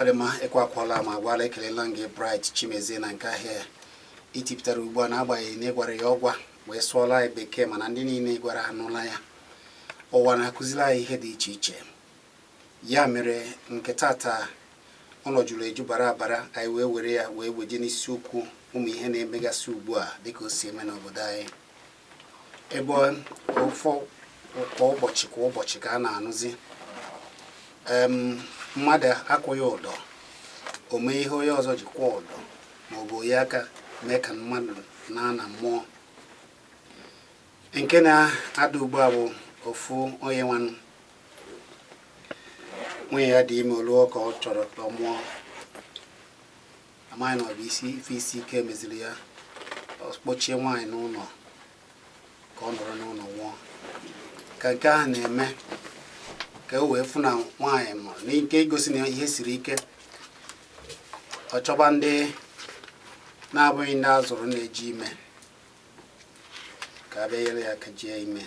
Ọ dị mma, ekwe akwọla ma agwala. Ekelela m gị, Bright Chimezie, na nke ahịa itipụtara ugbu a, n'agbanyeghị na ị gwara ya ọgwa wee sụọla anyị Bekee, mana ndị niile gwara ha n'ụla ya. Ụwa na-akụziri anyị ihe dị iche iche. Ya mere nke tata ụlọ juru eju bara abara, anyị wee were ya wee weje n'isiokwu ụmụ ihe na-emegasị ugbu a, dịka o si eme n'obodo anyị, ebe ụfọ kwa ụbọchị kwa ụbọchị ka a na-anụzi mmadụ akwụghị ụdọ, o mee ihe onye ọzọ ji kwụọ ụdọ, ma ọ bụ onye aka mee ka mmadụ na-ana mmụọ. Nke na-ada ugbu a bụ ofu onye nwanụ nwunye ya dị ime, oluo ka ọ chọrọ ka ọ mụọ. Amaghị na ọ bụ isi ife isi ike meziri ya, ọ kpọchie nwaanyị n'ụlọ ka ọ nọrọ n'ụlọ nwụọ. Ka nke ahụ na-eme, ka o wee fụ na nwaanyị mụrụ n'ike igosi na ihe siri ike, ọ chọba ndị na-abụghị ndị a zụrụ na-eji ime ka a bịa nyere ya aka jie ime.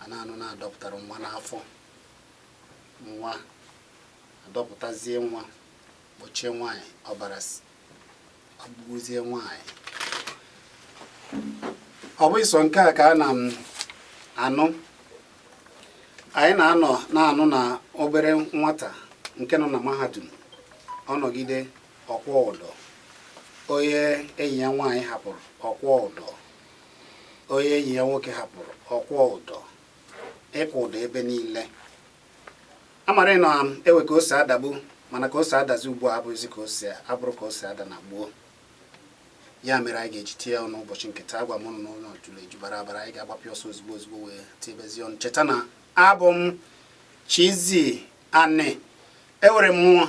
A na-anụ na-adọpụtara nwa n'afọ, nwa adọpụtazie, nwa kpọchie nwaanyị, ọbara agbụgbuzie nwaanyị. Ọ bụghị sọ nke a ka a na-anụ. Anyị na-anọ na-anụ na obere nwata nke nọ na mahadum, ọ nọgide ọkwọ ụdọ, onye enyi ya nwaanyị hapụrụ ọkwọ ụdọ, onye enyi ya nwoke hapụrụ ọkwọ ụdọ, ịkwụ ụdọ ebe niile. Amara na ewe ka o si adagbu, mana ka o si adazi ugbu a abụghịzi ka o si abụrụ ka o si ada na gboo. Ya mere anyị ga-eji tinye ọnụ ụbọchị nke taa. Agwa m n'ụlọ juru eju bara abara, anyị ga-agbapụ ọsọ ozugbo ozugbo wee tiebezi ọnụ. Cheta na abụ m Chizzy Ani. Ewere m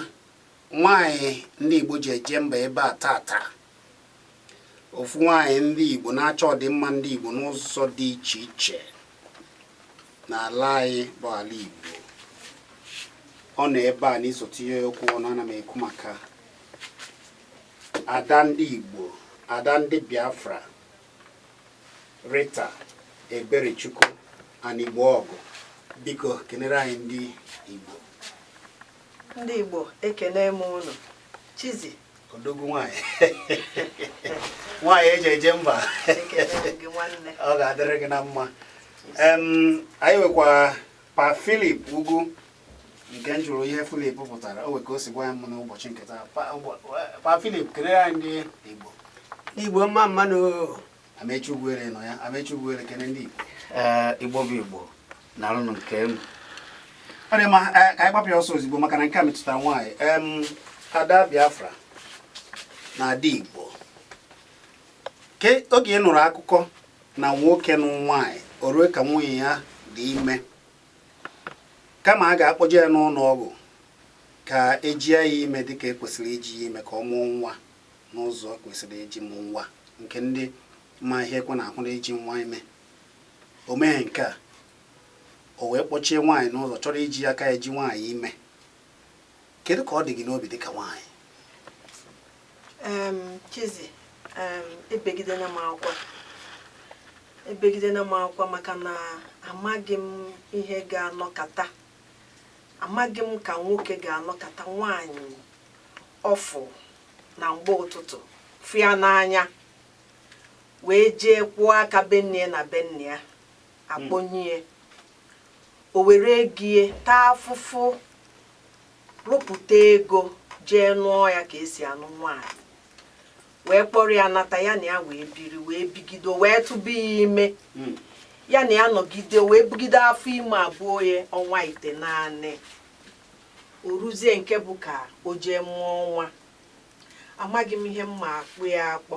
nwaanyị ndị Igbo ji eje mba ebe a tata, ofu nwaanyị ndị Igbo na-achọ ọdịmma ndị Igbo n'ụzọ dị iche iche n'ala anyị bụ ala Igbo. Ọ nọ ebe a n'iso tinye okwu ọnụ. Ana m ekwu maka ada ndị Igbo, ada ndị Biafra, Rita Eberechukwu Anigbo Ọgụ. Biko, kenere anyị ndị Igbo. Ndị Igbo, ekene m unu. Chizzy. Odogwu nwaanyị, nwaanyị eji eje mba. Ekene m gị, nwanne. Ọ ga-adịrị gị na mma. Anyị nwekwa Pa Philip Ugwu, nke m jụrụ ihe Philip pụtara, o nwe ka o si gwa ya m n'ụbọchị nke taa. Pa Philip, kelere anyị ndị Igbo. Igbo mma mmanụ. Amechi Ugwuere nọ ya. Amechi Ugwuere, kene ndị Igbo. Ee, Igbo bụ Igbo, na-arụnụ nke m. Ọ dị mma. Ka anyị gbapụ ya ọsọ ozugbo, maka na nke a metụtara nwaanyị. Ada Biafra na ada Igbo, ke oge ị nụrụ akụkọ na nwoke nụ nwaanyị, o rue ka nwunye ya dị ime, kama a ga-akpọje ya n'ụlọ ọgwụ ka ejie ya ime dịka ekwesịrị iji ya ime ka ọ mụọ nwa n'ụzọ kwesịrị iji mụọ nwa, nke ndị ma ihe ekwe na ahụ na iji nwa ime, o meghe nke a, o wee kpọchie nwaanyị n'ụzọ, chọrọ iji aka ya ji nwaanyị ime, kedu ka ọ dị gị n'obi dịka nwaanyị? Chizzy, ebegidena m akwa, ebegidena m akwa, maka na amaghị m ihe ga-anọkata, amaghị m ka nwoke ga-anọkata nwaanyị ọfụ na mgbe ụtụtụ, fụ ya n'anya, wee jee kwụọ aka be nne ya na be nne ya akpọnye, o were ego taa afụfụ rụpụta ego, jee nụọ ya ka esi anụ nwaanyị, wee kpọrọ ya nata, ya na ya wee biri, wee bigido, wee tụba ya ime, ya na ya nọgide, wee bugide afọ ime abụọ ya ọnwa 9. O ruzie nke bụ ka o jee mụọ nwa. Amaghị m ihe m ma akpụ ya akpọ.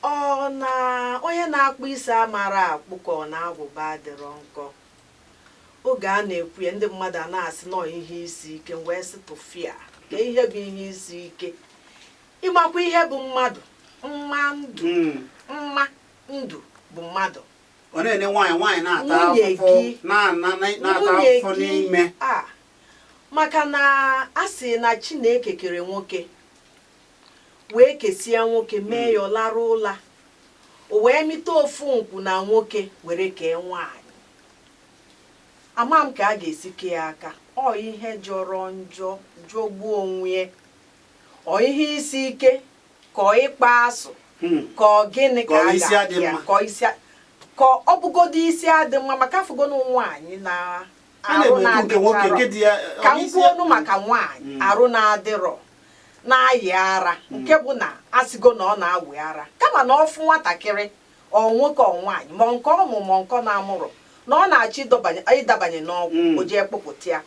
Ọ na onye na-akpụ isi amara akpụ, ka ọ na-agwụba adịrọ nkọ. Oge a na-ekwu ya, ndị mmadụ a na-asị nọọ ihe isi ike. Wee sị tụfịa, ka ihe bụ ihe isi ike? Ịmakwa ihe bụ mmadụ mma ndụ? Mma ndụ bụ mmadụ. Ọ na-ene nwaanyị, nwaanyị na-ata Nwunye afụfụ gị. na-ata Nwunye afụfụ gị, n'ime. A maka na a sị na Chineke kere nwoke, wee kesie nwoke, mee ya ọ lara ụla, o wee mịta ofu nkwụ na nwoke were kee nwaanyị. Ama m ka a ga-esi kee aka. Ọ ihe jọrọ njọ jọgbuo onwe ya. Ọ ihe isi ike ka ọ ịkpa asụ ka ọ gịnị Ka ka ọ a isi adị ga-akpọ ya mma. Ka ọ bụgodo isi adị mma, maka afụgono nwaanyị na A arụ na-eme ekwu nke nwoke na-adịcharọ. nke di ya. Ka ọ m bụ isi kwuo onu maka nwaanyị arụ na-adịrọ na-ayị ara, nke bụ na asịgo na ọ na-awị ara, kama na ọ fụ nwatakịrị, ọ nwoke ọ nwaanyị, ma nke ọ mụ ma nke ọ na-amụrụ, na ọ na-achọ ịdabanye n'ọgwụ, o jee kpụpụta ya.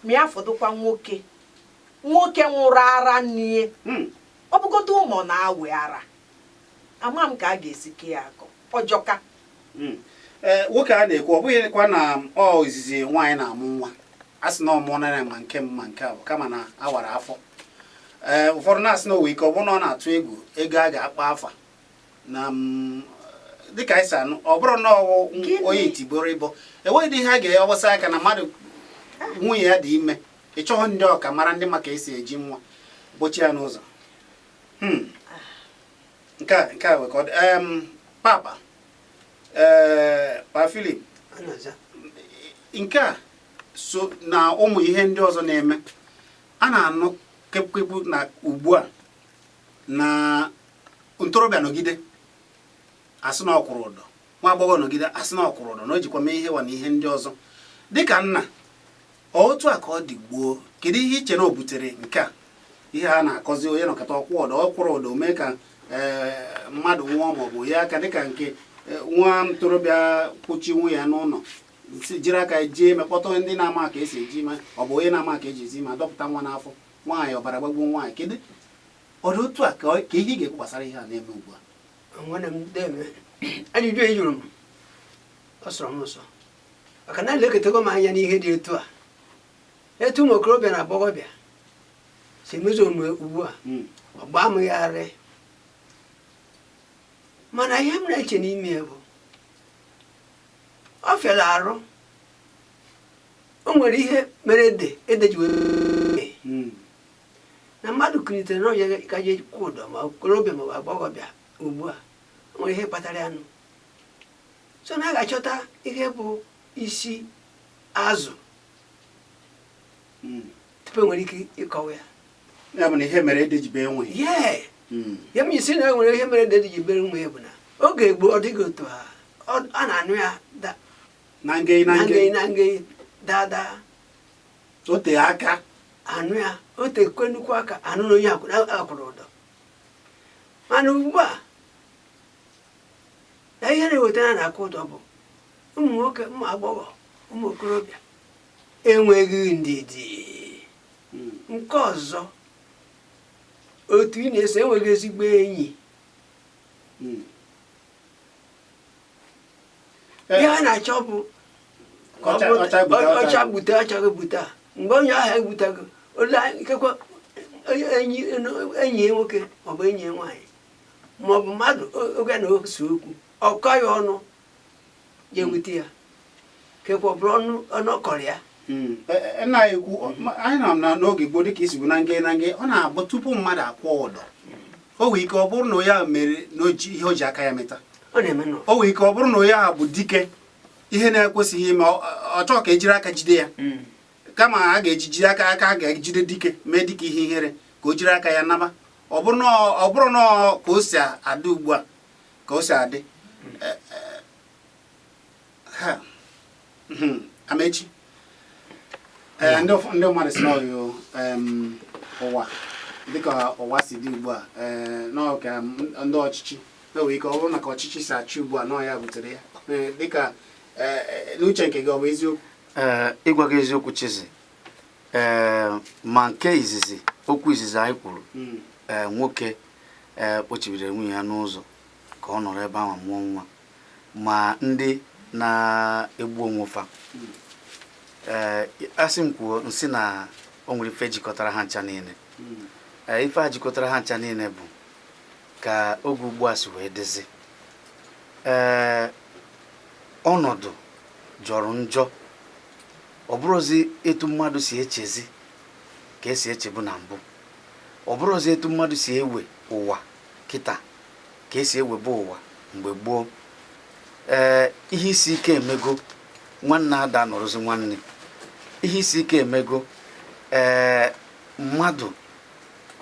Ma ya fọdụkwa nwoke, nwoke nwụrụ ara nnie, ọ bụgodo ụmụ na-awị ara, ama m ka a ga-esi kee ya akọ ọjọka. Ee, nwoke a na-ekwu, ọ bụghịkwa na ọ izizi nwaanyị na-amụ nwa, a sị na ọ mụọ na ma nke m ma nke a bụ kama na awara afọ. Ee, ụfọdụ na-asị na o nwere ike ọ bụrụ na ọ na-atụ egwu ego a ga-akpa afa na dịka anyị si anụ, ọ bụrụ na ọwụ Gịnị? onye itiboro ịbọ, enweghị ihe a ga-awụsa aka na mmadụ nwunye ya dị ime, ị chọghị ndị ọka mara ndị maka esi eji nwa gbochie ya n'ụzọ. Nke a wee ka ọ dị. Papa, ee, pa Philip, A na-aza. Nke a so na ụmụ ihe ndị ọzọ na-eme a na-anụ kepụkepụ na ugbu a na ntorobịa nọgide asị na ọkwụrụ ụdọ, nwa agbọghọ nọgide asị na ọkwụrụ ụdọ, na o jikwa mee ihe wa na ihe ndị ọzọ. Dịka nna, otu a ka ọ dị gboo, kedu ihe iche na o butere nke a, ihe a na-akọzi onye nọkọta ọkwụ ụdọ, ọ kwụrụ ụdọ mee ka mmadụ nwụọ maọbụ ya aka, dịka nke nwa ntorobịa kwụchi nwunye ya n'ụlọ, si jiri aka jee mekpọta ndị na-ama ka esi eji ime, ọ bụ onye na-ama ka eji ezi ime adọpụta nwa n'afọ nwaanyị, ọbara gbagbuo nwaanyị. Kedu ọ dị otu a ka ihe ị ga-ekwu gbasara ihe a na-eme ugbu a? Nwanne m, deme, ajụjụ ị jụrụ m, ọ sọrọ m ụsọ, maka na elekọtago m anya n'ihe dị etu a, etu ụmụ okorobịa na agbọghọbịa si emezu omume ugbu a. Ọ gbaa m gharị, mana ihe m na-eche n'ime ya bụ ọ fịara arụ. O nwere ihe mere ede ede ji wee na mmadụ kulitere na ọya ka je kwụ ụdọ, ma okorobịa ma ọ bụ agbọghọbịa ugbu a. O nwere ihe kpatara ya nụ, so na a ga-achọta ihe bụ isi azụ tupu enwere ike ịkọwa ya. Ya bụ na ihe mere ede ji bee enweghị. Yee, ya m isi na e nwere ihe mere ede ji bere ụmụ ya bụ na oge gboo, ọ dịghị otu a. A na-anụ ya na ngei na na ngei ngei na ngei daa o tee aka. Anụ ya o tekwe nnukwu aka, anụ na onye akwụrụ ụdọ. Mana ugbu a na ihe na-ewetara na akwụ ụdọ bụ ụmụ nwoke, ụmụ agbọghọ, ụmụ okorobịa enweghị ndidi. Nke ọzọ, otu ị na-eso enweghị ezigbo enyi. Ihe a na-achọ bụ ka ọ bụrụ ọcha gbute, ọcha ọcha gbute, ọcha gbute a. Mgbe onye ahụ egbutago ole, ikekwe enyi enyi ya nwoke maọbụ enyi ya nwaanyị maọbụ mmadụ oge na ose okwu ọkọ ya ọnụ ya ewute ya, kekwa ọ bụrụ ọnụ ọnụ ọ kọrọ ya. Nna anyị ekwu, anyị nọ na n'oge gboo, dịka isi bụ na nge na nge, ọ na-abụ tupu mmadụ akwụ ụdọ, o nwere ike ọ bụrụ na onye ahụ mere na o ji ihe o ji aka ya meta. Ọ na-eme nọ. O nwere ike ọ bụrụ na onye ahụ bụ dike, ihe na-ekwesịghị ime, ọ chọọ ka ejiri aka jide ya, kama a ga-eji jide aka aka a ga-ejide dike mee dike ihe ihere ka o jiri aka ya naba. Ọ bụrụ na ka o si adị ugbu a ka o si adị. Ha. Amechi, ee, ndị mmadụ si n'ọyụ ụwa dịka ụwa si dị ugbu a, ee, nọọ ka ndị ọchịchị na-enwe ike ọ bụrụ na ka ọchịchị si achị ugbu a, nọọ ya butere ya. Ee, dịka ee, n'uche nke gị, ọ bụ eziokwu? Ee, ịgwa gị eziokwu, Chizi, ee, ma nke izizi, okwu izizi anyị kwuru, ee, nwoke ee kpochibidoro nwunye ya n'ụzọ ka ọ nọrọ ebe ahụ mụọ nwa, ma ndị na-egbu onwe fa, ee, asị m kwuo nsị na o nwere ife jikọtara ha ncha niile. Ee, ife a jikọtara ha ncha niile bụ ka oge ugbu a si wee dịzi. Ee, ọnọdụ jọrọ njọ, ọ bụrụzi etu mmadụ si echezi ka esi echebu na mbụ, ọ bụrụzi etu mmadụ si ewe ụwa kịta ka esi ewebe ụwa mgbe gboo. Ee, ihe isi ike emego nwanne ada nọrọzi nwanne. Ihe isi ike emego ee mmadụ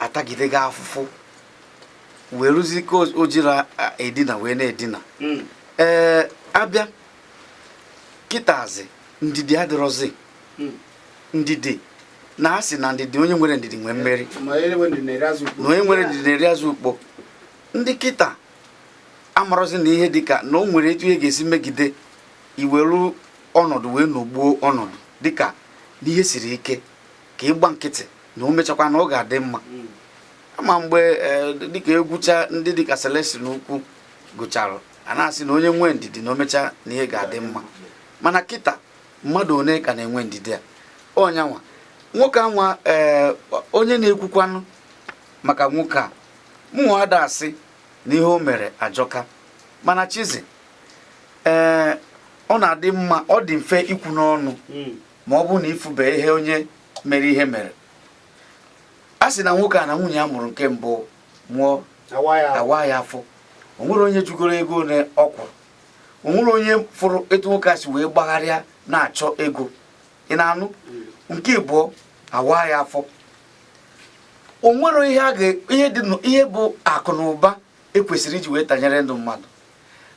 atagidego afụfụ wee rụzie ike o jiri edina wee na-edina. Ee, abịa kịtazi, ndidi adịrọzi. Ndidi na asị na ndidi, onye nwere ndidi nwee mmeri. Ma onye nwere ndidi na-eri azụ ukpo. Na onye nwere ndidi na-eri azụ ukpo. Ndị kịta amarọzi na ihe dịka na o nwere etu ihe ga-esi megide iweru ọnọdụ wee nọgbuo ọnọdụ, dịka na ihe siri ike ka ịgba nkịtị na o mechakwa na ọ ga-adị mma. Ama mgbe dịka egwucha ndị dịka Celestine Ukwu gụchara, a na-asị na onye nwee ndidi na o mechaa na ihe ga-adị mma. Mana kịta, mmadụ one ka na-enwe ndidi a? Ọnyanwa nwoke anwa, ee, onye na-ekwukwanụ maka nwoke a, mụnwa ada asị na ihe o mere ajọka. Mana Chizi, ee, ọ na-adị mma, ọ dị mfe ikwu n'ọnụ ma ọ bụrụ na ifube ihe onye mere ihe mere. A sị na nwoke a na nwunye ya mụrụ nke mbụ mụọ, awa ya. Awa ya afọ. O nwere onye jugoro ego ole ọ kwụrụ? O nwere onye fụrụ etu nwoke a si wee gbagharịa na-achọ ego? Ị na-anụ? Nke ịbụọ, awa ya afọ. O nwere ihe a ga ihe dị ihe bụ akụ na ụba ekwesịrị iji wee tanyere ndụ mmadụ.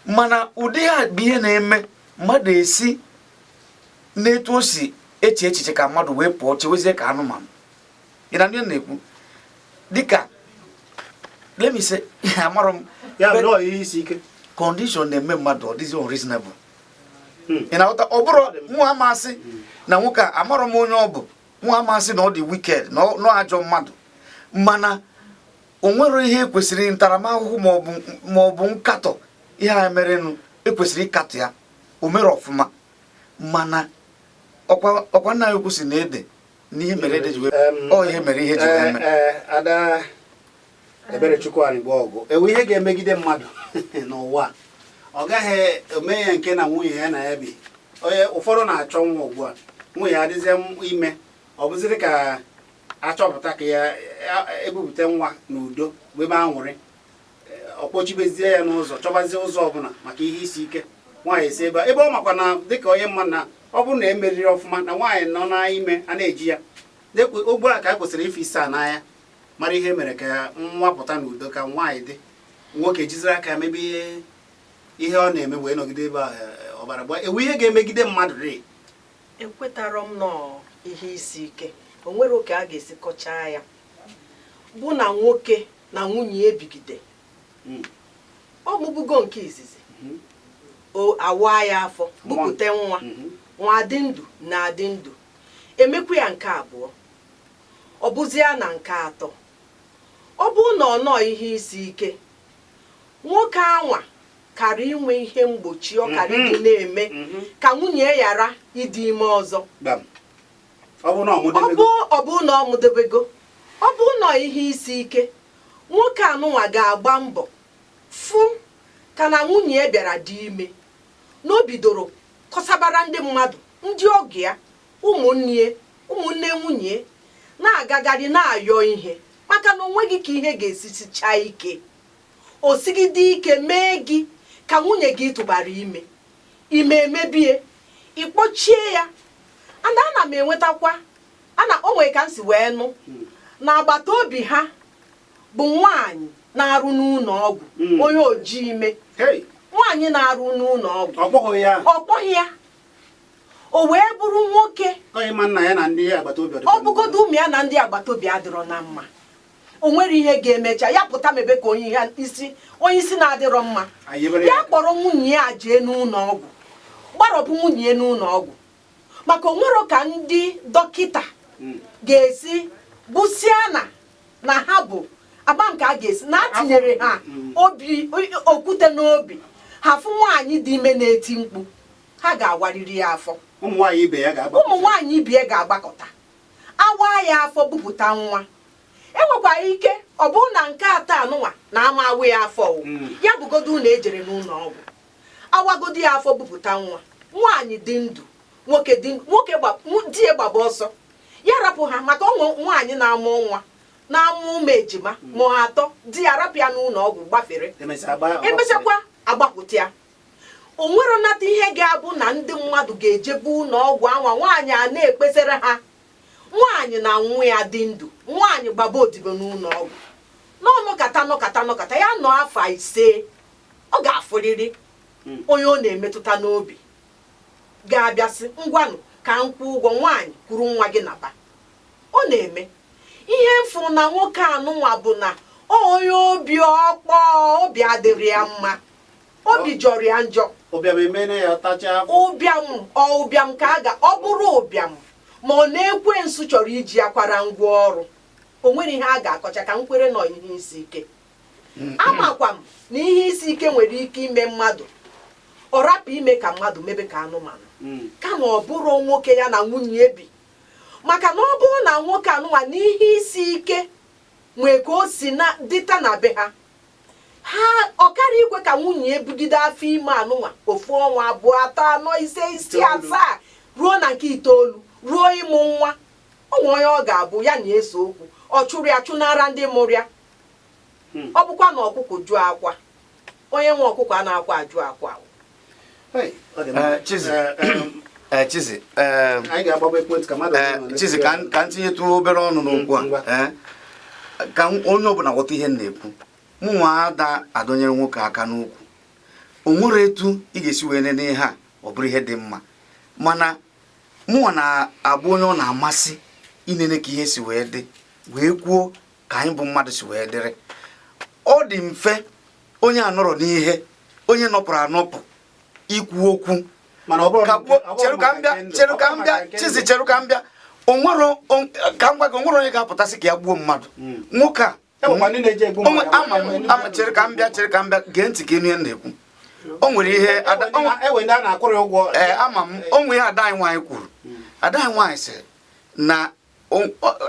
Mana ụdị ha bụ ihe na-eme mmadụ esi n'etu o si eche echiche ka mmadụ wee pụọ chewezie ka anụmanụ. Ị na ndị na-ekwu dịka, let me say, amarọ m. Ya But bụ na ihe isi ike. Condition na-eme mmadụ ọ dịzi unreasonable. Ị na-aghọta? Ọ bụrụ mụ amasị na nwoke a, amarọ m onye ọ bụ, mụ amasị na ọ dị wicked na ọ ajọ mmadụ, mana o nwere ihe ekwesịrị ntaramahụhụ maọbụ nkatọ. Ihe a merenụ, ekwesịrị ịkatọ ya. O mere ọfụma, mana ọkwa nna ya ukwu si na ede na ihe mere ede ji wee ọ ihe mere ihe ji wee mee. Ee, ada Eberechukwu Anigbo ọgụ ewu ihe ga-emegide mmadụ n'ụwa a. Ọ gaghị eme ya nke na nwunye ya na ya bi. Onye ụfọdụ na-achọ nwa ugbu a, nwunye ya adịzie ime, ọ bụziri ka achọpụta ka ya ebupụta nwa n'udo bụ ebe aṅụrị, ọ kpọchibezie ya n'ụzọ, chọbazie ụzọ ọbụla maka ihe isi ike. Nwaanyị si ebe ebe ọ makwa na dịka onye mma na ọ bụrụ na emeriri ọfụma na nwaanyị nọ n'ime a na-eji ya ugbu a ka a kwesịrị ife isi a n'anya, mara ihe mere ka nwa pụta n'udo, ka nwaanyị dị nwoke jiziri aka mebe ihe ihe ọ na-eme wee nọgide ebe a. Ọbara gba ewu ihe ga-emegide mmadụ rị. Ekwetara m nọọ ihe isi ike o nwere oke a ga-esi kọchaa ya bụ na nwoke na nwunye ya ebigide. Ọ mụbugo nke izizi, o awa ya afọ, bupụta nwa. Nwa dị ndụ na-adị ndụ, emekwa ya nke abụọ, ọ bụzie na nke atọ. Ọ bụ na ọ nọọ ihe isi ike, nwoke anwa kara inwe ihe mgbochi, ọ kara ịdị na-eme ka nwunye ya ghara ịdị ime ọzọ. Gbam. Ọ bụ na ọ ọ mụdebego. Bụ ọ bụ na ọ mụdebego, ọ bụ na ihe isi ike, nwoke anụnwa ga-agba mbọ fụ ka na nwunye ya bịara dị ime na o bidoro kọsabara ndị mmadụ, ndị ọgọ ya, ụmụnne ya, ụmụnne nwunye ya, na-agagharị na-ayọ ihe, maka na onweghị ka ihe ga-esi sichaa ike, o sigide ike mee gị ka nwunye gị tụbara ime, ime emebie, ịkpọchie ya. Ana ana m enwetakwa ana o nwere ka m si wee nụ na agbata obi ha bụ nwaanyị na-arụ n'ụlọ ọgwụ, onye oji ime. Hey, nwaanyị na-arụ n'ụlọ ọgwụ. Ọ kpọghị ya. Ọ kpọghị ya, o wee bụrụ nwoke. Onye ma nna ya na ndị agbata obi. Ọ bụgodo ụmụ ya na ndị agbata obi adịrọ na mma, o nwere ihe ga-emecha ya pụta mebe ka onye ihe isi, onye isi na-adịrọ mma. Ya kpọrọ nwunye ya jee n'ụlọ ọgwụ, gbarọpụ nwunye ya n'ụlọ ọgwụ, maka onwero ka ndị dọkịta ga-esi gbụsịa na ha bụ agba nke a ga-esi na a tinyere ha obi okwute n'obi ha, fụ nwaanyị dị ime na-eti mkpu, ha ga-awariri ya afọ. Ụmụ nwaanyị ibe ya ga-agba. Ụmụ nwaanyị ibe ya ga-agbakọta awa ya afọ, bupụta nwa. Enwekwara ike ọ bụrụ na nke atọ anụnwa na ama awụ ya afọ o. Ya bụgodu na ejere n'ụlọ ọgwụ, awagodo ya afọ, bupụta nwa, nwaanyị dị ndụ, nwoke dị ndụ, nwoke di ya gbaba ọsọ, ya rapụ ha, maka ụmụ nwaanyị na-amụ nwa, na-amụ ụmụ ejima ma atọ, di ya rapụ ya n'ụlọ ọgwụ gbafere. Emesịa Emechakwa agbapụta ya. O nwero nata ihe ga-abụ na ndị mmadụ ga-ejebe ụlọ ọgwụ anwa nwaanyị a na-ekpesara ha nwaanyị na nwa ya dị ndụ nwaanyị gbaba odibo n'ụlọ ọgwụ n'ọnọkata nọkata nọkata ya nọ afọ 5 ọ ga-afụrịrị onye ọ na-emetụta n'obi ga-abịasị ngwanụ ka m kwụọ ụgwọ nwaanyị kwuru nwa gị naba. Ọ na-eme ihe mfụ na nwoke anụnwa bụ na onye obi ọkpọọ, obi adịrị ya mma, obi jọrọ ya njọ. Ụbịam emene ya tachaa afọ. Ụbịam ọ ụbịam ka a ga ọ bụrụ ụbịam ma ọ na-ekwe nsu chọrọ iji akwara ngwa ọrụ o nwere ihe a ga-akọcha ka nkwere nọ ihe isi ike. Amakwa m na ihe isi ike nwere ike ime mmadụ ọ rapụ ime ka mmadụ mebe ka anụmanụ kama ọ bụrụ nwoke ya na nwunye bi, maka na ọ bụrụ na nwoke anụnwa n'ihe isi ike nwee ka o si na dịta na be ha ha ọ karịa ikwe ka nwunye ebugide afọ ime anụnwa ofu ọnwa 2 3 4 5 6 7 ruo na nke 9 ruo ịmụ nwa. O nwee onye ọ ga-abụ ya na-ese okwu ọ chụrụ ya chụnara ndị mụrụ ya. Ọ bụkwa na ọkụkọ jụọ akwa onye nwe ọkụkọ a na-akwa ajụ akwa. Chizi Chizi anyị ga-agbaba ekwentị ka mmadụ Chizi ka m tinyetụ obere ọnụ n'okwu a ka onye ọbụla ghọta ihe m na-ekwu. Mụ nwa ada adọnyere nwoke aka n'ukwu o nwere etu ị ga-esi wee nene ihe a ọ bụrụ ihe dị mma, mana mụnwa na-abụ onye ọ na-amasị inene ka ihe si wee dị wee kwuo ka anyị bụ mmadụ si wee dịrị. Ọ dị mfe onye anọrọ n'ihe onye nọpụrụ anọpụ ikwu okwu chere ka m bịa Chizi chere ka m bịa onwero ka m gwa gị onwere onye ga-apụtasị ka ya gbuo mmadụ. Nwoke a ama chere ka m bịa gee ntị ka ịnụ ihe m na-ekwu. O nwere ihe ama m o nwere ihe ada anyị nwaanyị kwuru. Ada anyị nwaanyị sịrị na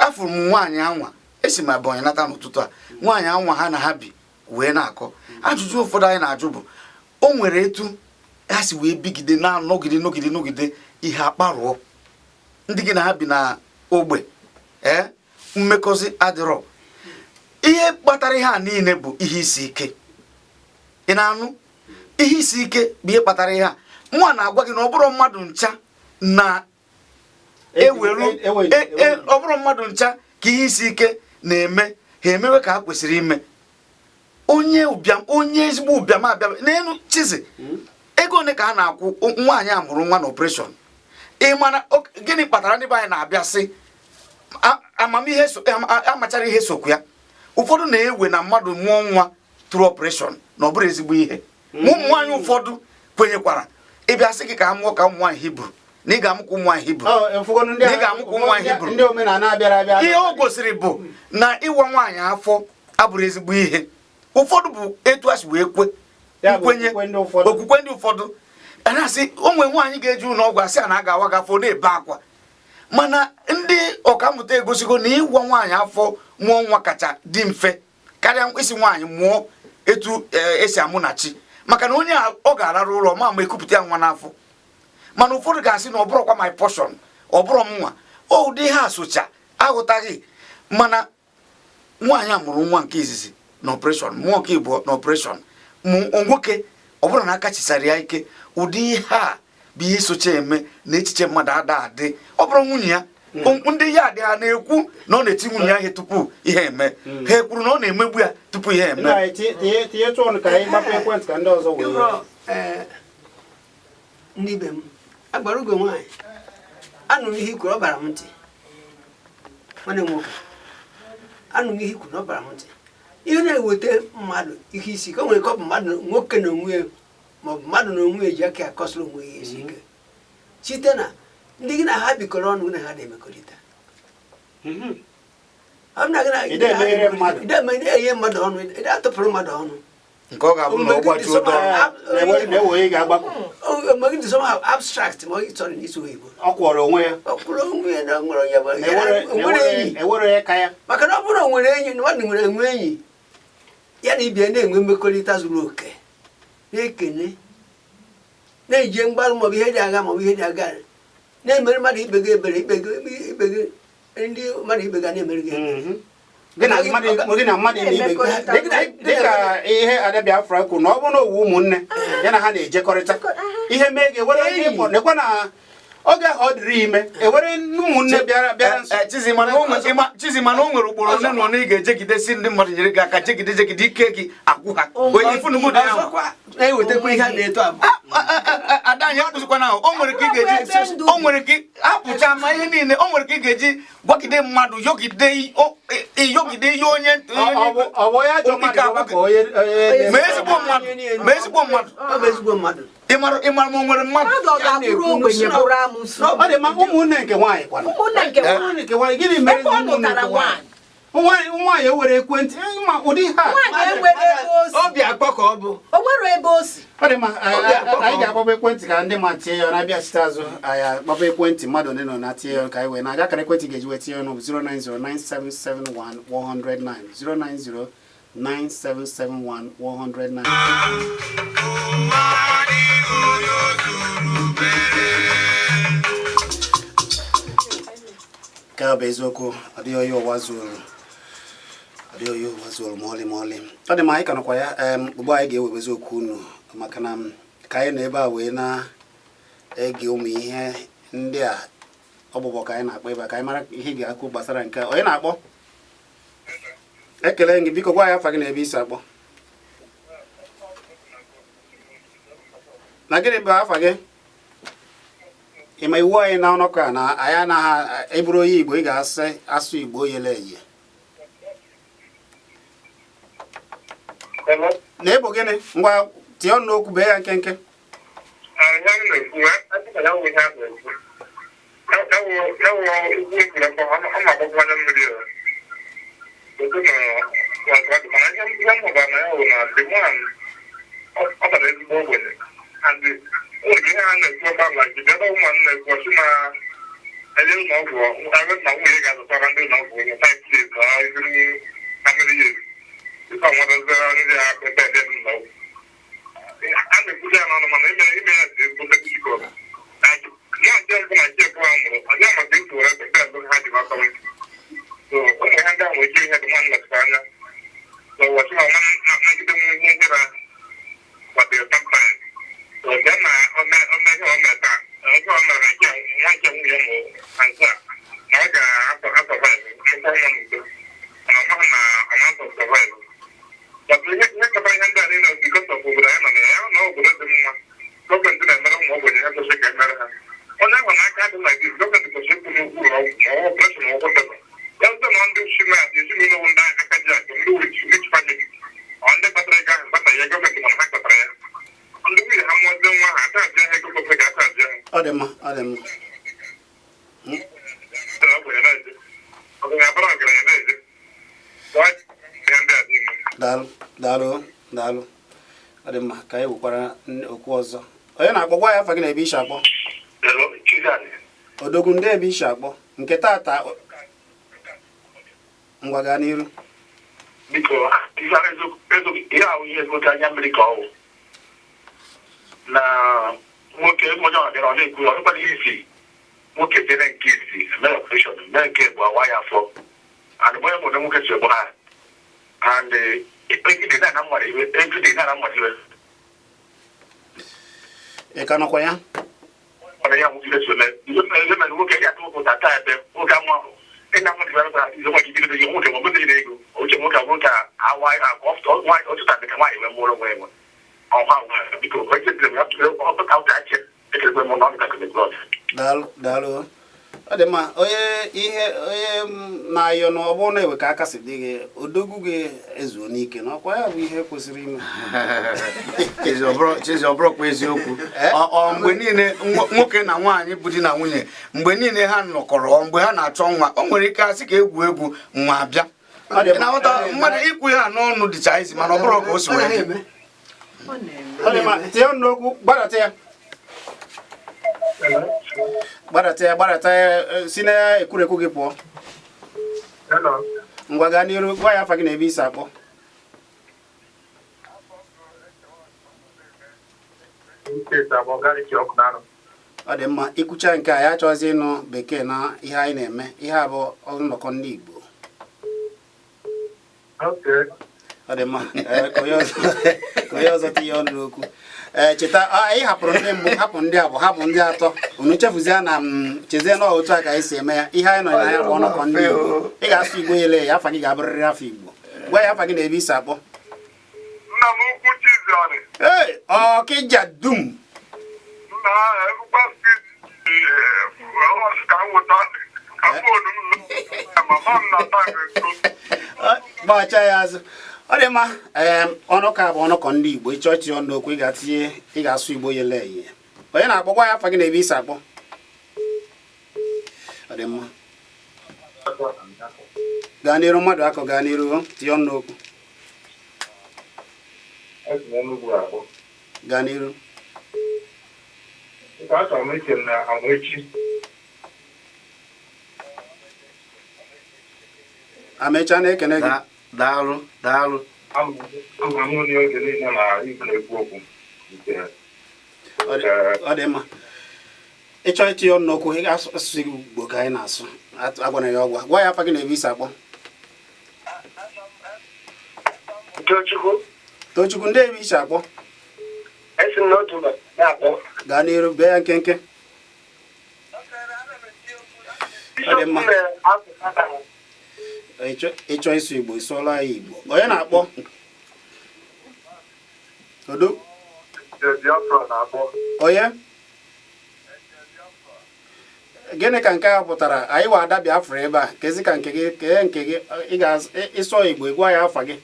afụrụ m nwaanyị anwa esi m Ebonyi nata n'ụtụtụ a nwaanyị anwa ha na ha bi wee na-akọ ajụjụ ụfọdụ anyị na-ajụ bụ o nwere etu ha si wee bigide na-anọgide nọgide nọgide ihe akparụọ ndị gị na ha bi na ogbe mmekọzi adịrọ. Ihe kpatara ihe a niile bụ ihe isi ike. Ị na-anụ ihe isi ike bụ ihe kpatara ihe a. Mụnwa na-agwa gị na ọ bụrụ mmadụ ncha na eweru ọ bụrụ mmadụ ncha ka ihe isi ike na-eme ha emewe ka ha kwesịrị ime. Onye ụbịam onye ezigbo ụbịam abịa n'elu Chizi ego ole ka a na-akwụ nwaanyị a mụrụ nwa na operation? Ị mara gịnị kpatara ndị be anyị na-abịa sị amamihe amachara ihe sokwu ya? Ụfọdụ na-ewe na mmadụ mụọ nwa tụrụ operation na ọ bụrụ ezigbo ihe. Ụmụ nwaanyị ụfọdụ kwenyekwara ịbịa sị gị ka a mụọ ka ụmụ nwaanyị Hibru na ị ga-amụkwa ụmụ nwaanyị Hibru na ị ga-amụkwa ụmụ nwaanyị Hibru. Ihe o gosiri bụ na ịwa nwaanyị afọ abụrụ ezigbo ihe. Ụfọdụ bụ etu a si wee kwe nkwenye okwukwe ndị ụfọdụ a na-asị o nwere nwaanyị ga-eji ụlọ ọgwụ asị a na a ga-awa gị afọ na-ebe akwa, mana ndị ọkammụta egosigo na ịwa nwaanyị afọ mụọ nwa kacha dị mfe karịa isi nwaanyị mụọ etu esi amụ na chi, maka na onye ọ ga-ararụ ụlọ ma ma ekupụta ya nwa n'afọ. Mana ụfọdụ ga-asị na ọ bụrụkwa my portion, ọ bụrụ m nwa ụdị ha socha aghọtaghị. Mana nwaanyị a mụrụ nwa nke izizi na operation, mụọ nke ịbụọ na operation, nwoke ọ bụrụ na aka chisara ya ike ụdị ihe a bụ ihe socha eme na echiche mmadụ ada adị. Ọ bụrụ nwunye ya ndị ya adị ha na-ekwu na ọ na-eti nwunye ya ihe tupu ihe eme, ha ekwuru na ọ na-emegbu ya tupu ihe eme. Ndị ibe m agbara ugo nwaanyị anụrụ ihe ikwuru ọ bara m ntị. Nwanne m nwoke anụrụ ihe ikwuru ọ bara m ntị. Ihe na-eweta mmadụ ihe isi ike o nwere ka ọ bụ mmadụ nwoke na onwe ya ma ọ bụ mmadụ na onwe ya ji aka akọsịrị onwe ya isi ike site na ndị gị na ha bikọrọ ọnụ na ha na-emekọrịta. Ide mmadụ ọnụ, ide atụpụrụ mmadụ ọnụ nke ọ ga-abụ na ọ gbajuo dọrọ somehow abstract ma ọ chọrọ n'isi oyibo ọ kwụrụ onwe ya ọ kwụrụ onwe ya na nwere onye nwere enyi maka na ọ bụrụ nwere enyi na mmadụ nwere enwe enyi ya na ibia na-enwe mmekọrịta zuru oke na-ekene na-eje mgbarụ maọbụ ihe dị agha maọbụ ihe dị aga na-emere mmadụ ibe gị ebere ibe gị ndị mmadụ ibe ga na-emere gị dịka ihe Ada Biafra kwuru na ọ bụrụ na owu ụmụnne ya na ha na-ejekọrịta Ihe mee gị ewere onye ịkpọ nekwa na oge ahụ ọ dịrị ime, ewere ụmụnne bịara bịara nso. Chizi, mana o nwere ugboro ole na ole ị ga-ejegidesi ndị mmadụ nyere gị aka, jegide jegide, ike gị agwụ ha. Onye ifunugu dị ahụ. Ọzọkwa na-ewetakwa ihe a na-eto abụ. Ada anyị akwụsịkwana ahụ. O nwere ka ị ga-eji, o nwere ka apụcha ma ihe niile, o nwere ka ị ga-eji gwagide mmadụ, yogide iyogide ihe onye Ọ bụ onye ajọ mmadụ Ike gwa agwụ ka onye ma ezigbo mmadụ, ma ezigbo mmadụ. Ọ bụ ezigbo mmadụ. Ịmara ma o nwere mmadụ. Mmadụ ọ ga-abụrụ ogbenye bụrụ amụsụ? Ọ dị mma. Ụmụnne nke nwaanyị kwanụ? Ụmụnne nke nwaanyị. Ụmụnne nke nwaanyị, gịnị mere? Ebe ọ Ụmụnne nụtara nke nwaanyị, nwaanyị ewere ekwentị ma ụdị ha. Nwaanyị enwere ebe o si. Obi akpọ ka ọ bụ. O nwere ebe o si. Ọ dị mma. Anyị ga-agbaba ekwentị ka ndị ma tie ya ọ na-abịa site azụ. Anyị agbaba ekwentị, mmadụ ole nọ na tie ya ka anyị wee na-aga. Akara ekwentị ga-eji wee tinye ọnụ bụ 09097711009, 09097711009. Nke a bụ eziokwu. Ọ dịghị onye ụwa zuru, ọ dịghị onye ụwa zuru ma ọlị ma ọlị. Ọ dị mma, anyị ka nọkwa ya. Ugbu anyị ga-ewebezi okwu unu, maka na ka anyị nọ ebe a wee na-ege ụmụ ihe ndị a ọgbụgbọ ka anyị na-akpọ ebe a, ka anyị mara ihe ị ga-akwu gbasara nke a. Onye na-akpọ? Ekele gị. Biko gwa ya afa gị na ebe isi akpọ. Na gịnị bụ afa gị? Ị ma iwu anyị na ọnọkọ a na anyị anaghị eburu onye Igbo, ị ga-asị asụ Igbo yele eye. Hello? Na ịbụ gịnị? Ngwa, tie ọnụ n'okwu, bee ya nkenke. Ihe m na-ekwu, asị ka ya wụ ihe a na-ekwu. Ya wụ okwu ekwuru ekwu, ọ na-agbakwa anya mmiri ya. Otu na mana ihe m hụbara na ya wụ na the man ọ bara ezigbo ogbenye. And o nwere ihe a na-ekwu ebe a, like the other woman na-ekwu, ọsị na enye ụlọ ọgwụ ebe na nwunye ga-azụtara ndị ụlọ ọgwụ onye 5 years or even how many years before nwetaziere ndị ya ebe ebe ụlọ ọgwụ. A na-ekwuzi ya n'ọnụ, mana ime ya dị ezigbo difficult. Ya nke mbụ na nke abụọ a mụrụ onye maka esi were ebe ebe ha ji gbatawe. So ụmụ ha ndị ahụ nwere ike ihe dị nwa nlekọta anya. So wọchị ma nwa nagide nwa ihe ihere kwadoro sometimes. So bịa na ome ome ihe o mere taa, ihe o mere na nke nwa nke nwunye mụrụ na nke a na ọ ga-asurvive mụkwa nwa n'udo, mana ọ maghị na ọ ma survive. But ihe kpatara ihe ndị a niile because of obodo anyị nọ na ya, na obodo dị mma, gọọmenti na-emere ụmụ ogbenye ihe kwesịrị ka emere ha. Onye ahụ n'aka dị like this, gọọmenti kwesịrị ịkwụ n'ụgwọ ụlọ ọgwụ ma ọ operation ma ọgwụ dọba ya site na ndị si na ezinụlọ bụ ndị aka ji akụ, ndị rich rich family, ọ ndị kpatara ego ahụ kpata ya. Gọọmenti mana ha kpatara ya, ndị nwunye ha mụọzie nwa ha achaji ha ego kwesịrị ka achaji ha. Ọ dị mma, ọ dị mma. Ogbenye na-eje, ọgaranya abara ọgaranya na-eje. Ihe ndị a niile. Daalụ, daalụ, daalụ. Ọ dị mma. Ka anyị wekwara okwu ọzọ. Onye na-akpọ? Gwa ya afa gị na ebe isi akpọ. Hello, Chizzy. Odogwu, ndị ebe isi akpọ nke tata? Ngwa, gaa n'iru. Biko, ihe ihe ahụ, ihe ezigbote anya mmiri ka ọ wụ na nwoke onye ọ bịara ọ na-ekwu ọ dịkwara ihe isi nwoke jere nke isi mee operation, mee nke bụ awa ya afọ, and onye mụrụ nwoke si egbu ha, and egide na mmadụ iwe, egide na mmadụ iwe. Ị ka nọkwa ya? Mana ya nwoke si eme ihe mere, ihe mere nwoke ya atụ ụta taa ebe nwoke amụ ahụ ịna mmadụ iwe arụta ize nwa gị bido ihe nwoke ma ọ bụrụ ego oche nwoke nwoke awa ọtụta dị ka nwaanyị wee mụrụ onwe enwe ọha nwa. Biko, onye m ya ọpụta ụta achị ekelekwe m na ọ dị ka kelekwe. Daalụ, daalụ. Ọ dị mma. Onye ihe onye m na-ayọ na ọ bụrụ na ewe ka aka si dị gị, odogwu gị ezuo n'ike na ọkwa ya bụ ihe kwesịrị ime. Chizi, ọ bụrụkwa eziokwu. Ọ mgbe niile nwoke na nwaanyị bụ di na nwunye, mgbe niile ha nọkọrọ, ọ mgbe ha na-achọ nwa, o nwere ike asị ka egwu egwu nwa abịa. Ọ dị mma. Na-aghọta mmadụ ikwu ya n'ọnụ dịcha isi, mana ọ bụrụ ka o si Ọ wee naghị dị. eme. Ọ na-eme. Ọ dị mma. Tinye ọnụ n'okwu. Gbadata ya, gbadata ya, gbadata ya. Si na ekwurekwu gị pụọ. Hello. Ngwa, gaa n'iru. Gwa ya afa gị na ebe isi akpọ. Steeti abụọ gariki ọkụ na-arụ. Ọ dị mma. Ikwucha nke a, ya achọghịzị ịnụ bekee na ihe anyị na-eme. Ihe a bụ nnọkọ ndị Igbo. Okay. Ọ dị mma. Ka onye ọzọ tinye ọnụ n'okwu. Ee, cheta, anyị hapụrụ ndị mbụ, hapụ ndị abụọ, hapụ ndị atọ. Unu chefuzie na m chezie na otu a ka anyị si eme ya. Ihe anyị nọ na ya bụ ọnọkọ ndị Igbo. Ị ga-asụ Igbo ele ya, afa gị ga-abụrịrị afa Igbo. Gwa ya afa gị na ebe i si akpọ. Nna m ukwu Chiziani. Ee, Ọkịja dum. Nna ahụ ka m weta ka phone m mama m na time nso. Gbaghachi ya azụ. Ọ dị mma. Ee, ọnụkọ a bụ ọnụkọ ndị Igbo. Ịchọ itinye ọnụ okwu, ị ga-atinye, ị ga-asụ Igbo yele eye. Onye na-akpọ, gwa ya afa gị na ebe i si akpọ. Ọ dị mma, gaa n'iru. Mmadụ akọ, gaa n'iru, tinye ọnụ okwu. Gaa n'iru. Achọrọ m iche na Amaechi. Amecha na-ekene gị. Daalụ, daalụ. Ama m onye oge niile na igwe na-ekwu okwu nke Ọ dị mma. Ịchọ itinye ọnụ n'okwu, ị ga-asụ asụsụ Igbo ka anyị na-asụ. Agwana ya ọgwa. Gwa ya afa gị na ebe i si akpọ. Tochukwu. Tochukwu, ndị ebe i si akpọ? Esi m n'otu mba na-akpọ. Gaa n'iru, bee ya nkenke. Ọ dị mma. Ịchọ ịsụ Igbo, ị sụọla ya Igbo. Onye na-akpọ? Odo. Biafra na-akpọ. Onye? Gịnị ka nke a pụtara? Anyị wa ada Biafra ebe a. Kezi ka nke gị kee nke gị. Ị ga-ịsụ Igbo, ị gwa ya afa gị.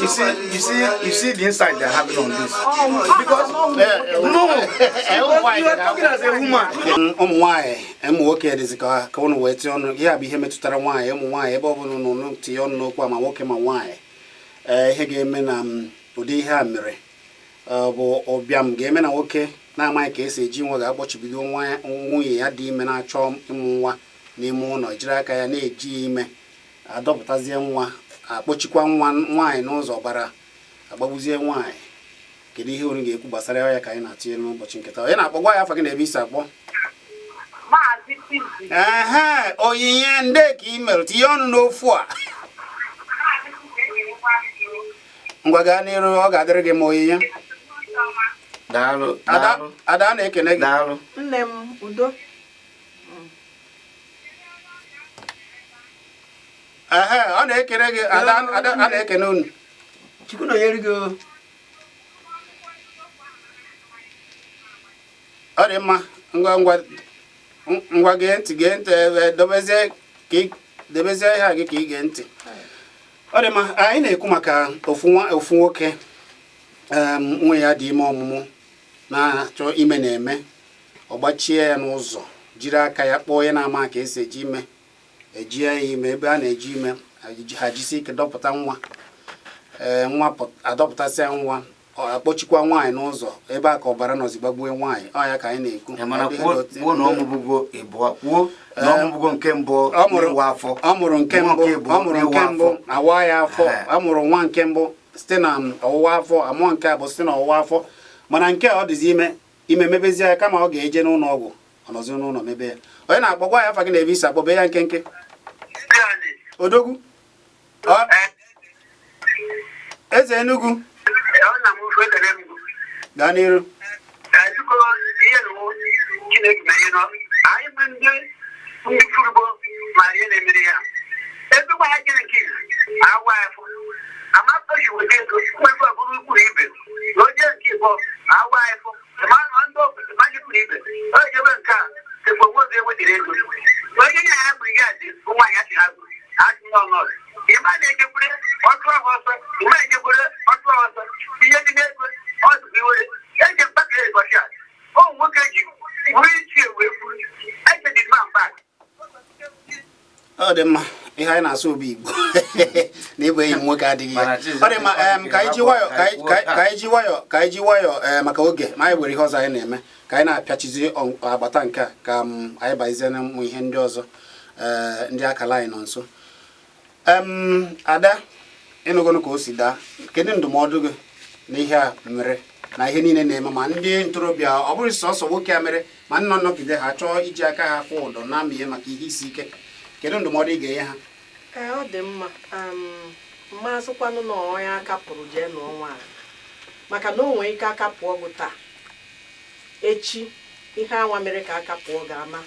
You see, you see, you see the insight they're having on this. Because no, because you are talking as a woman. Ụmụ nwaanyị, ụmụ nwoke, dịzị ka ụnụ wee tinye ọnụ. Ihe a bụ ihe metụtara nwaanyị, ụmụ nwaanyị, ebe ọ bụla ụnụ tinye ọnụ n'okwu a, ma nwoke ma nwaanyị. Ee, ihe ga-eme na ụdị ihe a mere bụ ụbịam ga-eme na nwoke na-amaghị ka esi eji nwa ga-akpọchibido nwa nwunye ya dị ime na-achọ ịmụ nwa n'ime ụlọ, jiri aka ya na-eji ya ime, adọpụtazie nwa, akpọchikwa nwa nwaanyị n'ụzọ, ọbara agbagbuzie nwaanyị. Kedu ihe unu ga-ekwu gbasara ya ka anyị na-atụnye n'ụbọchị nke taa? Onye na-akpọ? Gwa ya afa gị na ebe i si akpọ. Maazị Chizi. Ehe, Onyinye, nde ka ị mere, tinye ọnụ n'ofu a. Ngwa, gaa n'iru, ọ ga-adịrị gị ma, Onyinye. Daalụ. Ada. Daalụ. Ada na-ekene gị. Daalụ. Nne m, udo. Ehe, ọ na-ekene gị, Ada. Ada a na-ekene unu. Chukwu nọnyere gị o. Ọ dị mma. Ngwa ngwa ngwa, gee ntị, gee ntị. Dobezie ka debezie ihe a gị ka ị gee ntị. Ọ dị mma. Anyị na-ekwu maka ofu nwa, ofu nwoke, nwunye ya dị ime ọmụmụ, na-achọ ime na-eme, ọ gbachie ya n'ụzọ, jiri aka ya kpọọ onye na-ama ka esi eji ime, ejie ya ime ebe a na-eji ime ha, jisi ike dọpụta nwa. Ee, nwa adọpụtasịa nwa, ọ akpọchikwa nwaanyị n'ụzọ ebe a ka ọbara nọzi gbagbue nwaanyị. Ọ ya ka anyị na-ekwu. Ya mana Ọ dị kwuo ihe dị kwuo na ọ mụbụgo ịbụọ, kwuo na ọ mụbụgo nke mbụ Ọ mụrụ n'ịwa afọ. Ọ mụrụ nke Nwa mbụ. nke ịbụọ Ọ mụrụ nke n'ịwa mbụ, afọ. awa ya afọ. Ehe. A mụrụ nwa nke mbụ site na ọwụwa afọ, amụọ nke abụọ site na ọwụwa afọ. Mana nke a ọ dịzi ime ime mebezie ya, kama ọ ga-eje n'ụlọ ọgwụ, ọ nọzi n'ụlọ mebe ya. Onye na-akpọ? Gwa ya afa gị na ebe i si akpọ, bee ya nkenke. Odogwu. Eze Enugu, gaa n'iru. Biko, ihe nụ Chineke mere nọ anyị bụ ndị furugbo ma ihe na-emere ya ebe gwa ha jere nke izu awa afọ amaoji weta ego ego ọ bụrụ kwuru ibe na onye nke ịbọ awa afọ ma na ndị obodo maji kwuru ibe o jebe nke a tekwa onwe oge ewetara ego onye nye ya gburu ya dị nwaanyị asị ha gburu asị n'ọnọdụ ịma na-ejekwure ọtụ ahụ ọsọ, ịma ejekwure ọtụ ahụ ọsọ ihe dị n'ego ọ dịkwa iwere eji mkpakịrị ụbọchị a ụmụ nwoke ji buru ichie wee buru eche dị mma mba. Ọ dị mma. Ihe anyị na-asụ obi Igbo na ịbụ enyi m nwoke adịghị ya. Mana Chizi, Ọ dị mma. Ka anyị ji nwayọ, ka anyị ji nwayọ, ee, maka oge ma anyị nwere ihe ọzọ anyị na-eme, ka anyị na-apịachizi agbata nke a, ka m anyị bazie na ụmụ ihe ndị ọzọ. Ee, ndị akala anyị nọ nso. Ada, ịnụgụnụ ka o si daa. Kedu ndụmọdụ gị n'ihe a mere na ihe niile na-eme ma ndị ntorobịa, ọ bụrụ sọsọ nwoke a mere, ma nọ nọgide ha chọọ iji aka ha kwụ ụdọ na amịhe maka ihe isi ike? Kedu ndụmọdụ ị ga-enye ha? Ee, ọ dị mma. Mma asịkwanụ na onye aka pụrụ jee nụọ nwaanyị, maka na o nwee ike aka pụọ gị taa, echi ihe anwa mere ka aka pụọ ga-ama.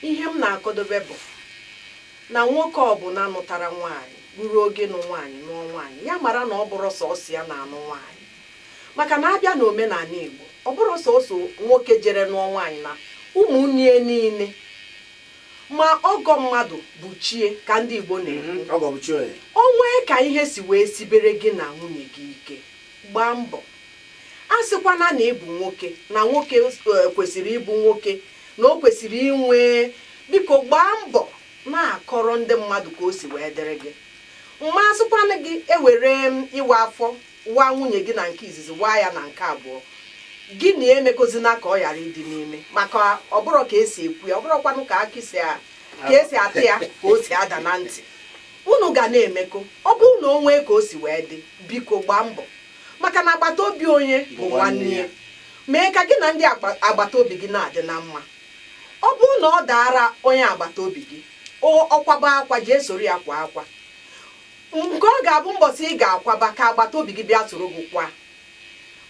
Ihe m na-akọdobe bụ na nwoke ọbụla nụtara nwaanyị ruru oge nụ nwaanyị nụọ nwaanyị, ya mara na ọ bụrụ sọsọ ya na-anụ nwaanyị, maka na abịa n'omenala Igbo, ọ bụrụ sọsọ nwoke jere nụọ nwaanyị na ụmụnne ya niile, ma ọgọ mmadụ bụ chie ka ndị Igbo na-ekwu. Ọgọ bụ chi onye. O nwee ka ihe si wee sibere gị na nwunye gị ike, gbaa mbọ. A sịkwana na ịbụ nwoke, na nwoke kwesịrị ịbụ nwoke, na o kwesịrị inwe, biko gbaa mbọ na-akọrọ ndị mmadụ ka o si wee dịrị gị mma. Asịkwana gị ewere m ịwa afọ waa nwunye gị na nke izizi, waa ya na nke abụọ, gị na emekozina ka ọ ghara ịdị n'ime, maka ọ bụrụ ka esi ekwu ya, ọ bụrụkwanụ ka akị si ka esi atụ ya ka o si ada na ntị. Unu ga na-emekọ. Ọ bụrụ na o nwee ka o si wee dị, biko gbaa mbọ, maka na agbata obi onye bụ nwanne ya. Mee ka gị na ndị agbata obi gị na-adị na mma. Ọ bụrụ na ọ daara onye agbata obi gị, ọkwaba akwa, jee soro ya kwa akwa, nke ọ ga-abụ mbọsị ị ga-akwaba ka agbata obi gị bịa soro gị kwa.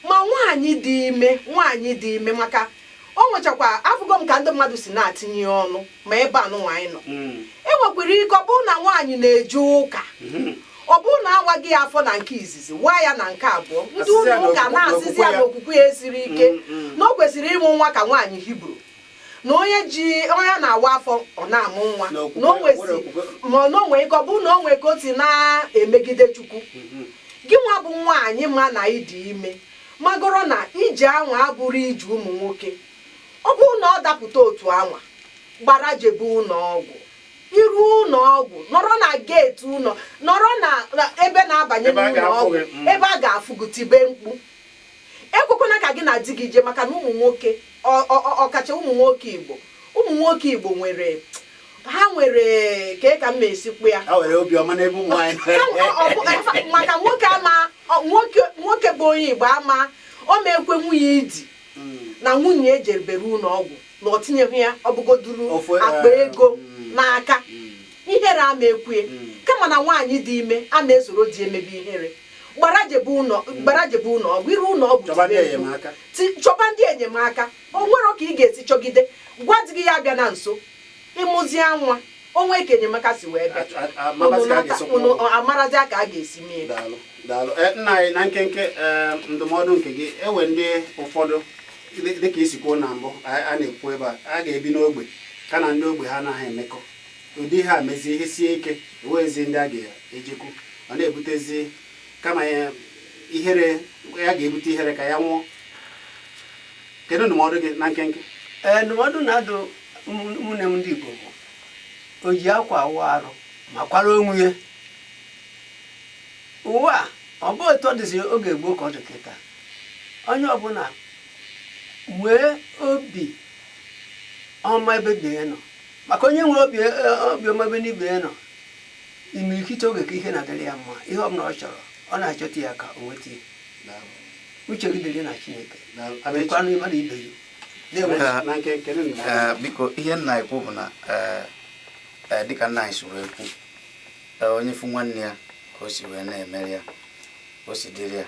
Ma nwaanyị dị ime, nwaanyị dị ime, maka o nwechakwa afụgo m ka ndị mmadụ si na-atinye ya ọnụ ma ebe a nụnwa anyị nọ. E nwekwara ike ọ bụrụ na nwaanyị na-eje ụka, ọ bụrụ na awaghị ya afọ na nke izizi, waa ya na nke abụọ, ndị Asịsị ya ụlọ na ụka na-asịzi ya n'okwukwe ya. na okwukwe ya esiri ike, na o kwesịrị ịmụ nwa ka nwaanyị Hibru, na onye ji onye a na-awa afọ ọ na-amụ nwa, N'okwukwe, na o nwesi nwere okwukwe. ma na o nwee ike ọ bụrụ na o nwee ka o si na-emegide Chukwu. Gị nwa bụ nwaanyị ma na ịdị ime, magoro na ije anwa abụrụ ije ụmụ nwoke. Ọ bụrụ na ọ dapụta otu anwa, gbara jebe ụlọ ọgwụ. Iru ụlọ ọgwụ, nọrọ na gate ụlọ, nọrọ na ebe na-abanye Ebe a n'ụlọ ga-afụ ọgwụ, gị. Ebe a ga-afụ gị, tibe mkpu. Ekwekwana ka gị na di gị jee, maka na ụmụ nwoke, ọkacha ụmụ nwoke Igbo, ụmụ nwoke Igbo nwere, ha nwere ka m na-esikwu ya, Ha nwere obiọma n'ebe ụmụ nwaanyị. Maka nwoke ama nwoke, nwoke bụ onye Igbo ama o ma ekwe nwunye idi na nwunye ejerebere ụlọ ọgwụ na ọ tinyeghị ya ọbụgoduru Ofu, akpa ego n'aka. Ihere ama ekwue. Kama na nwaanyị dị ime a na-esoro di emebe ihere, gbara jebe ụlọ, gbara jebe ụlọ ọgwụ. Iru ụlọ ọgwụ, Chọba ndị tibe mkpu. enyemaka. Chọba ndị enyemaka. O nwere ka ị ga-esi chọgide, gwa di gị ya bịa na nso ịmụzie nwa onwe ka enyemaka si wee bịa. Amabazi ka a ga-esi kwụọ Unu ụgwọ. amarazi ka a ga-esi mee. Daalụ, daalụ. Nna anyị, na nkenke, ndụmọdụ nke gị. Ewe ndị ụfọdụ dịka isi kwuo na mbụ, a na-ekwu ebe a a ga-ebi n'ogbe ka na ndị ogbe ha anaghị emekọ ụdị ihe a mezie, ihe sie ike, ewezi ndị a ga-ejekwu, ọ na-ebutezi kama ya ihere ya ga-ebute ihere ka ya nwụọ. Kedu ndụmọdụ gị na nkenke? Ee, ndụmọdụ na-adụ ụmụnne m ndị Igbo bụ o ji akwa awụ arụ ma kwara onwe ya. Ụwa a, ọ bụ otu ọ dịzị oge gboo ka ọ dị kịta. Onye ọbụla nwee obi ọma ebe ibe ya nọ, maka onye nwere obi ọma ebe n'ibe ya nọ, imirikiti oge ka ihe na-adịrị ya mma. Ihe ọbụla ọ chọrọ, ọ na-achọta ya ka o nweta ya. Daalụ. Uche gị dịrị na Chineke. Daalụ. Amechi. Dịkwanụ mmadụ ibe gị na-enwe. Na nkenke, ndụmọdụ. Biko, ihe nna ekwu bụ na dịka nna anyị si wee kwu, onye fụ nwanne ya ka o si wee na-emere ya, o si dịrị ya,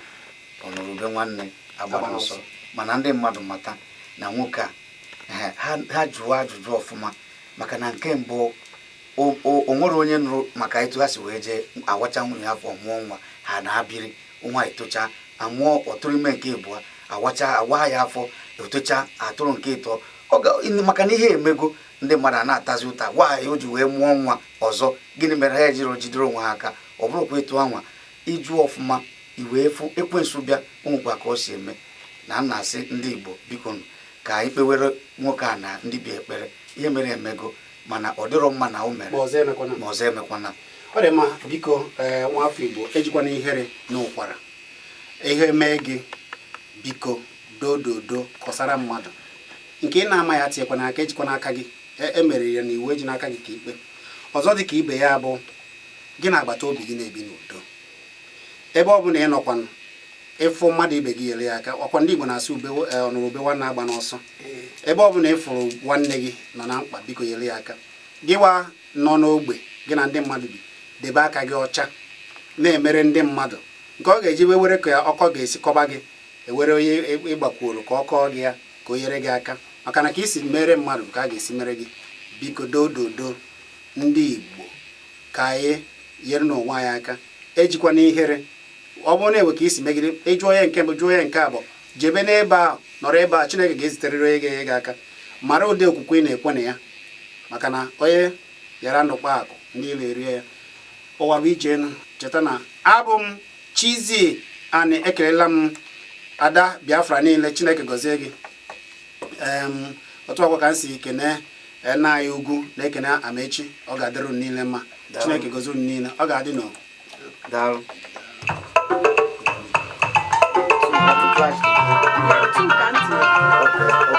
ọ nụrụ ube nwanne agbara Agbara ọsọ. ọsọ. Mana ndị mmadụ mata na nwoke a, ha jụọ ajụjụ ọfụma, maka na nke mbụ o nwere onye nụrụ maka etu ha si wee jee awacha nwunye afọ mụọ nwa, ha na-abịrị nwa etocha, amụọ ọtụrụ ime nke ịbụọ, awacha awa ya afọ etocha, atụrụ nke ịtọ. Maka na ihe emego, ndị mmadụ a na-atazi ụta gwa ya o ji wee mụọ nwa ọzọ. Gịnị mere ha ejiri jidere onwe ha aka? Ọ bụrụkwa etu anwa ịjụ ọfụma, iwee fụ ekwensu bịa onwekwa ka o si eme. Na nna asị ndị Igbo, biko nụ, ka anyị kpewere nwoke a na ndị bi ekpere. Ihe mere emego, mana ọ dịrọ mma na o mere. Ma ọzọ emekwana. Ma ọzọ emekwana. Ọ dị mma. Biko, ee, nwafọ Igbo, ejikwana ihere na ụkwara. Ihe mee gị, biko dododo kọsara mmadụ nke ị na-amaghị, atinyekwana aka, ejikwana aka gị. Emere ya na iwu eji n'aka gị ka ikpe ọzọ dị ka ibe ya bụ gị na agbata obi gị na-ebi n'udo. Ebe ọ bụla ị nọkwanụ, ịfụ mmadụ ibe gị, nyere ya aka. Ọkwa ndị Igbo na-asị ube ọnụrụ ube nwanne agba n'ọsọ. Ebe ọ bụla ị fụrụ nwanne gị nọ na mkpa, biko nyere ya aka. Gị wa nọ n'ogbe gị na ndị mmadụ bi, debe aka gị ọcha. Na-emere ndị mmadụ nke ọ ga-eji wee were ka ọkọ ga-esi kọba gị, ewere onye ịgbakwuru ka ọ kọọ gị ya, ka o nyere gị aka, maka na ka isi mere mmadụ ka a ga-esi mere gị. Biko, dododo, ndị Igbo, ka anyị nyere n'onwe anyị aka. Ejikwana ihere. Ọ bụrụ na ewe ka isi megide, ịjụọ onye nke mbụ, jụọ onye nke abụọ, jebe n'ebe ahụ, nọrọ ebe a, Chineke ga-eziterịrị onye ga-enye gị aka. Mara ụdị okwukwe ị na-ekwe na ya, maka na onye yara ndụkpa akụ, ndị ilo erie ya. Ụwa bụ ije enu. Cheta na abụ m Chizzy Ani. Ekelela m ada Biafra niile. Chineke gọzie gị. Otu ọkwa ka m si kene nna anyị ugwu na-ekene Amechi. Ọ ga-adịrị unu niile mma. Chineke gọzie unu niile. Ọ ga-adị n'o. Daalụ. Otu ka ntị. Okay.